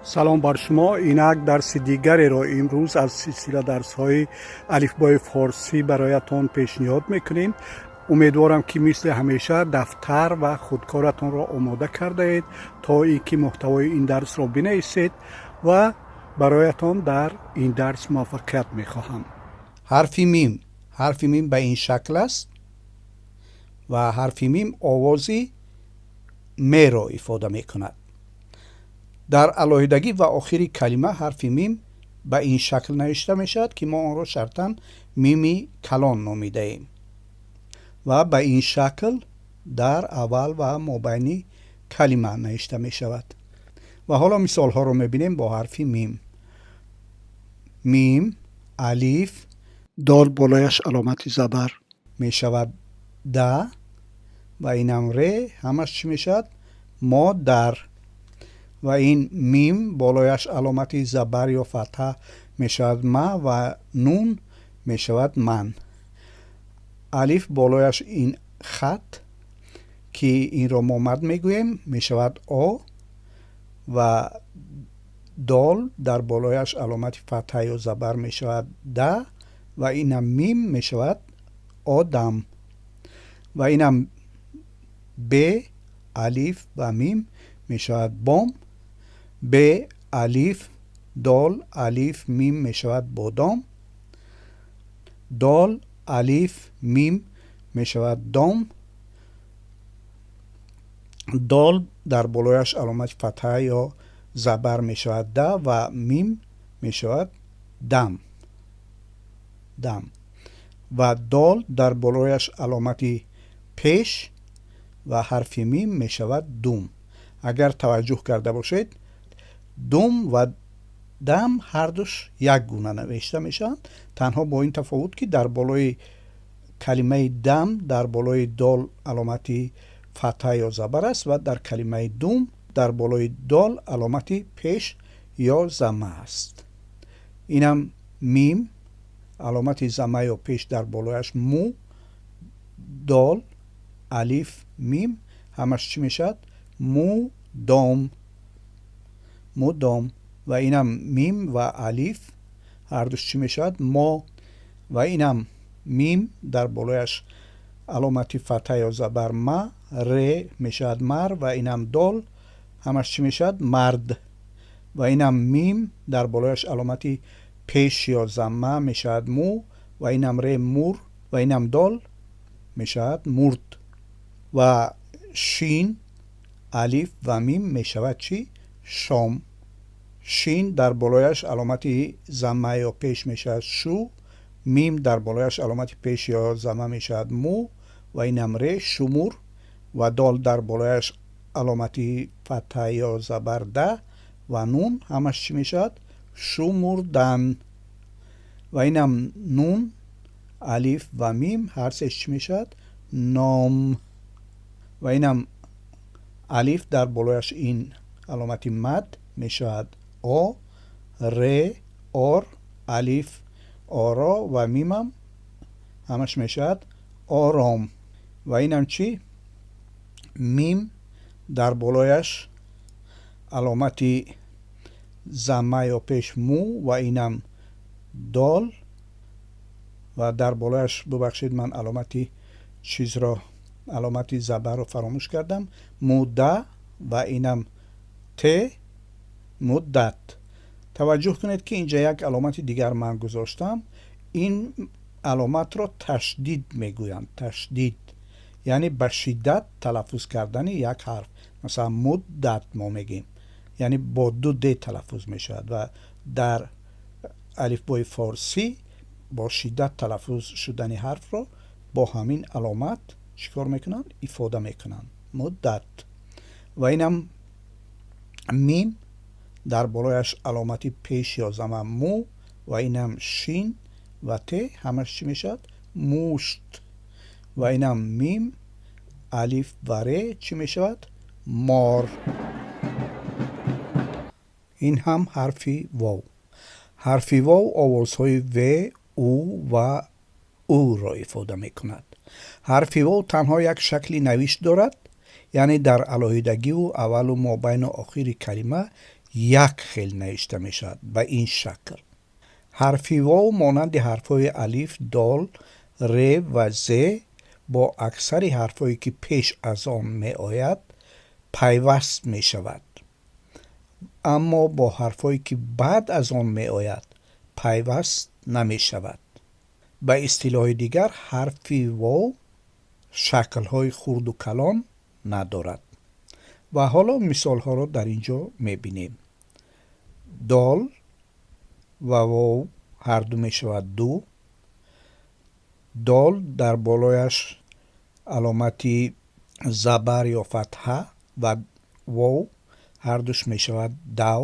Салом бар шумо. Инак дарси дигареро имрӯз аз силсила дарсҳои алифбои форсӣ бароятон пешниҳод мекунем. Умедворам, ки мисли ҳамеша дафтар ва худкоратонро омода кардаед, то ин ки муҳтавои ин дарсро бинависед, ва бароятон дар ин дарс муваффақият мехоҳам. Ҳарфи мим. Ҳарфи мим ба ин шакл аст ва ҳарфи мим овози меро ифода мекунад. Дар алоҳидагӣ ва охири калима ҳарфи мим ба ин шакл навишта мешавад, ки мо онро шартан мими калон номидаем, ва ба ин шакл дар аввал ва мобайни калима навишта мешавад. Ва ҳоло мисолҳоро мебинем бо ҳарфи мим. Мим, алиф, дол, болояш аломати забар мешавад да, ва инам ре, ҳамаш чӣ мешавад? Модар. Ва ин мим, болояш аломати забар ё фатҳа мешавад ма, ва нун мешавад ман. Алиф, болояш ин хат, ки инро мо мад мегӯем, мешавад о, ва дол, дар болояш аломати фатҳа ё забар мешавад да, ва инам мим мешавад одам. Ва инам б, алиф ва мим мешавад бом. Б, алиф, дол, алиф, мим мешавад бодом. Дол, алиф, мим мешавад дом. Дол, дар болояш аломати фатҳа ё забар мешавад да, ва мим мешавад дам, дам. Ва дол, дар болояш аломати пеш ва ҳарфи мим мешавад дум. Агар таваҷҷӯҳ карда бошед, дум ва дам ҳардуш як гуна навишта мешаванд, танҳо бо ин тафовут, ки дар болои калимаи дам дар болои дол аломати фатҳа ё забар аст ва дар калимаи дум дар болои дол аломати пеш ё зама аст. Инам мим, аломати зама ё пеш дар болояш му, дол, алиф, мим, ҳамаш чӣ мешавад? Мудом, мудом. Ва инам мим ва алиф ҳардуш чӣ мешавад? Мо. Ва инам мим, дар болояш аломати фатҳа ё забар ма, ре мешавад мар, ва инам дол, ҳамаш чӣ мешавад? Мард. Ва инам мим, дар болояш аломати пеш ё замма мешавад му, ва инам ре, мур, ва инам дол мешавад мурд. Ва шин, алиф ва мим мешавад чӣ? Шом. Шин, дар болояш аломати замма ё пеш мешавад шу, мим, дар болояш аломати пеш ё замма мешавад му, ва инам ре, шумур, ва дол, дар болояш аломати фатҳа ё забар да, ва нун, ҳамаш чӣ мешавад? Шумурдан. Ва инам нун, алиф ва мим ҳар сеш чӣ мешавад? Ном. Ва инам алиф, дар болояш ин аломати мад мешавад о, ре, ор, алиф, оро ва мимам ҳамаш мешавад ором. Ва инам чӣ? Мим, дар болояш аломати замма ё пеш му, ва инам дол, ва дар болояш, бубахшед, ман аломати чизро, аломати забарро фаромӯш кардам, мудда, ва инам т, муддат. Таваҷҷӯҳ кунед, ки инҷа як аломати дигар ман гузоштам. Ин аломатро ташдид мегӯянд. Ташдид яъне ба шиддат талаффуз кардани як ҳарф. Масалан, муддат мо мегӯем, яъне бо ду д талаффуз мешавад, ва дар алифбои форсӣ бо шиддат талаффуз шудани ҳарфро бо ҳамин аломат чӣ кор мекунанд? Ифода мекунанд. Муддат. Ва инам мим, дар болояш аломати пеш ё зама му, ва инам шин ва т, ҳамаш чӣ мешавад? Мушт. Ва инам мим, алиф ва ре чӣ мешавад? Мор. Ин ҳам ҳарфи вов. Ҳарфи вов овозҳои в, у ва ӯро ифода мекунад. Ҳарфи вов танҳо як шакли навишт дорад, яъне дар алоҳидагиву аввалу мобайну охири калима Як хел навишта мешавад, ба ин шакл. Ҳарфи вов монанди ҳарфҳои алиф, дол, ре ва зе бо аксари ҳарфҳое, ки пеш аз он меояд, пайваст мешавад, аммо бо ҳарфҳое, ки баъд аз он меояд, пайваст намешавад. Ба истилоҳи дигар, ҳарфи вов шаклҳои хурду калон надорад. Ва ҳоло мисолҳоро дар ин ҷо мебинем. Дол ва вов ҳарду мешавад ду. Дол дар болояш аломати забар ё фатҳа ва вов ҳардуш мешавад дав.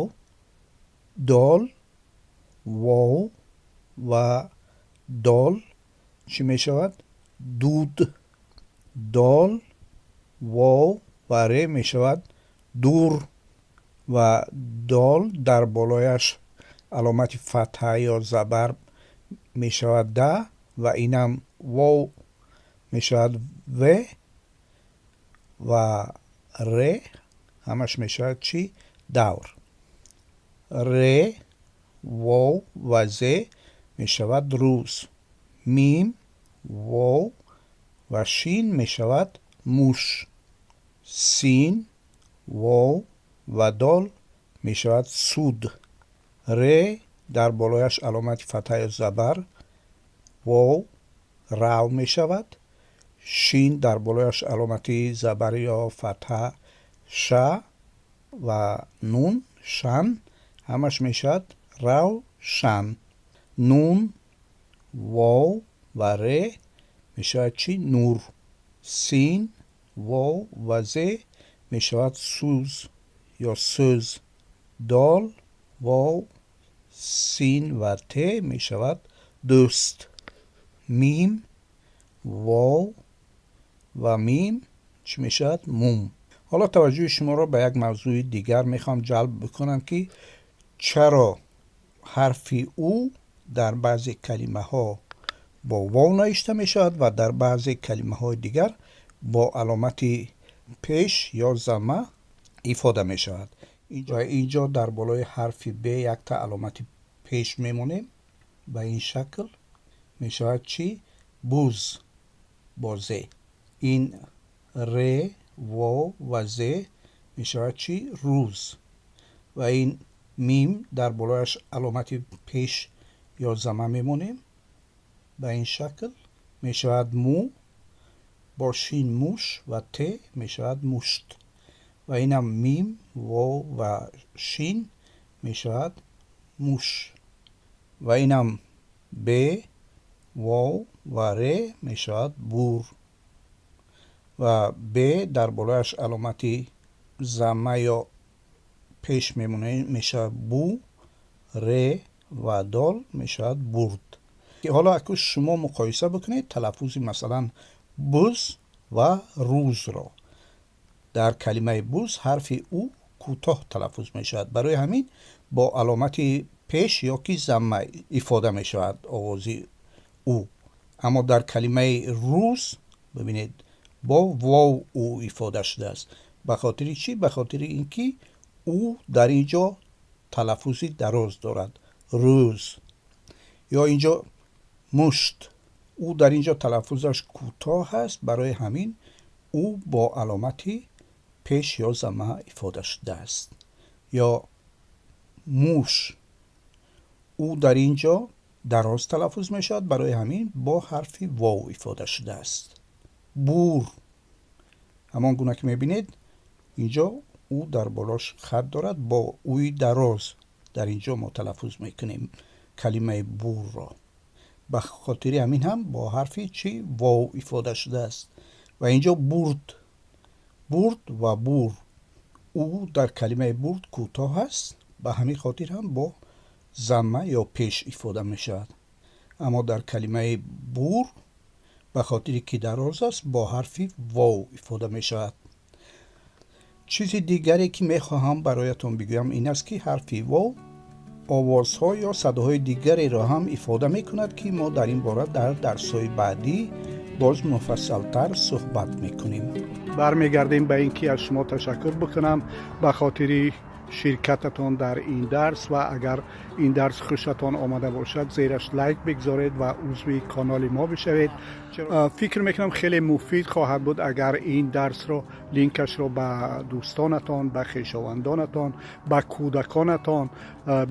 Дол, вов ва дол чӣ мешавад? Дуд. Дол, вов ва ре мешавад дур. Ва дол дар болояш аломати фатҳа ё забар мешавад да ва инам вов мешавад в ва ре, ҳамаш мешавад чӣ? Давр. Ре, вов ва зе мешавад рӯз. Мим, вов ва шин мешавад муш. Син, вов ва дол мешавад суд. Ре дар болояш аломати фатҳа ё забар, вов рав мешавад. Шин дар болояш аломати забар ё фатҳа, ша ва нун, шан, ҳамаш мешавад равшан. Нун, вов ва ре мешавад чӣ? Нур. Син, вов ва зе мешавад сӯз ё сӯз. Дол, вов, син ва те мешавад дӯст. Мим, вов ва мим чӣ мешавад? Мум. Ҳоло таваҷҷӯҳи шуморо ба як мавзӯи дигар мехоҳам ҷалб бикунам, ки чаро ҳарфи ӯ дар баъзе калимаҳо бо вов навишта мешавад ва дар баъзе калимаҳои дигар бо аломати пеш ё замма ифода мешавад. Ва ин ҷо дар болои ҳарфи б якта аломати пеш мемонем, ба ин шакл мешавад чӣ? Буз, бо зе. Ин ре, вов ва зе мешавад чӣ? Рӯз. Ва ин мим дар болояш аломати пеш ё замма мемонем, ба ин шакл мешавад му, бо шин муш ва те мешавад мушт. Ва инам мим, вов ва шин мешавад муш. Ва инам б, вов ва ре мешавад бур. Ва б дар болояш аломати замма ё пеш мемонем, мешавад бу. Ре ва дол мешавад бурд. Ҳоло аку шумо муқоиса бикунед талаффузи, масалан, буз ва рӯзро. Дар калимаи буз ҳарфи ӯ кӯтоҳ талаффуз мешавад, барои ҳамин бо аломати пеш ё ки замма ифода мешавад овози ӯ. Аммо дар калимаи рӯз, бибинед, бо вов ӯ ифода шудааст. Ба хотири чӣ? Ба хотири ин ки ӯ дар ин ҷо талаффузи дароз дорад, рӯз. Ё ин ҷо мушт, ӯ дар ин ҷо талаффузаш кӯтоҳ аст, барои ҳамин ӯ бо аломати пеш ё замма ифода шудааст. Ё муш, ӯ дар ин ҷо дароз талаффуз мешавад, барои ҳамин бо ҳарфи вов ифода шудааст. Бур, ҳамон гуна ки мебинед, ин ҷо ӯ дар болош хат дорад, бо ӯи дароз дар ин ҷо мо талаффуз мекунем калимаи бурро, ба хотири ҳамин ҳам бо ҳарфи чӣ? Вов ифода шудааст. Ва ин ҷо бурд, бурд ва бур, ӯ дар калимаи бурд кӯтоҳ аст, ба ҳамин хотир ҳам бо замма ё пеш ифода мешавад. Аммо дар калимаи бур, ба хотире ки дароз аст, бо ҳарфи вов ифода мешавад. Чизи дигаре, ки мехоҳам бароятон бигӯям, ин аст, ки ҳарфи вов овозҳо ё садоҳои дигареро ҳам ифода мекунад, ки мо дар ин бора дар дарсҳои баъдӣ боз муфассалтар суҳбат мекунем. Бармегардем ба ин ки аз шумо ташаккур бикунам ба хотири Ширкататон дар ин дарс ва агар ин дарс хушатон омада бошад, зераш лайк бигзоред ва узви канали мо бишавед. Фикр мекунам, хеле муфид хоҳад буд, агар ин дарсро, линкашро ба дӯстонатон, ба хешовандонатон, ба кӯдаконатон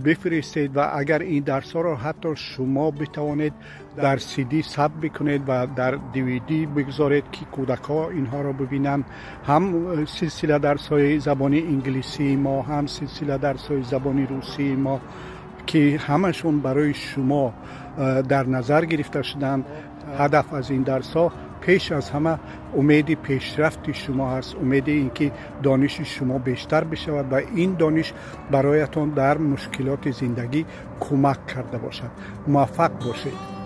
бифиристед ва агар ин дарсҳоро ҳатто шумо битавонед, дар CD сабт бикунед ва дар DVD бигзоред, ки кӯдакҳо инҳоро бибинанд. Ҳам силсила дарсҳои забони инглисии мо, ҳам силсила дарсҳои забони русии мо, ки ҳамашон барои шумо дар назар гирифта шуданд. Ҳадаф аз ин дарсҳо пеш аз ҳама умеди пешрафти шумо ҳаст, умеди ин ки дониши шумо бештар бишавад ва ин дониш бароятон дар мушкилоти зиндагӣ кӯмак карда бошад. Муваффақ бошед!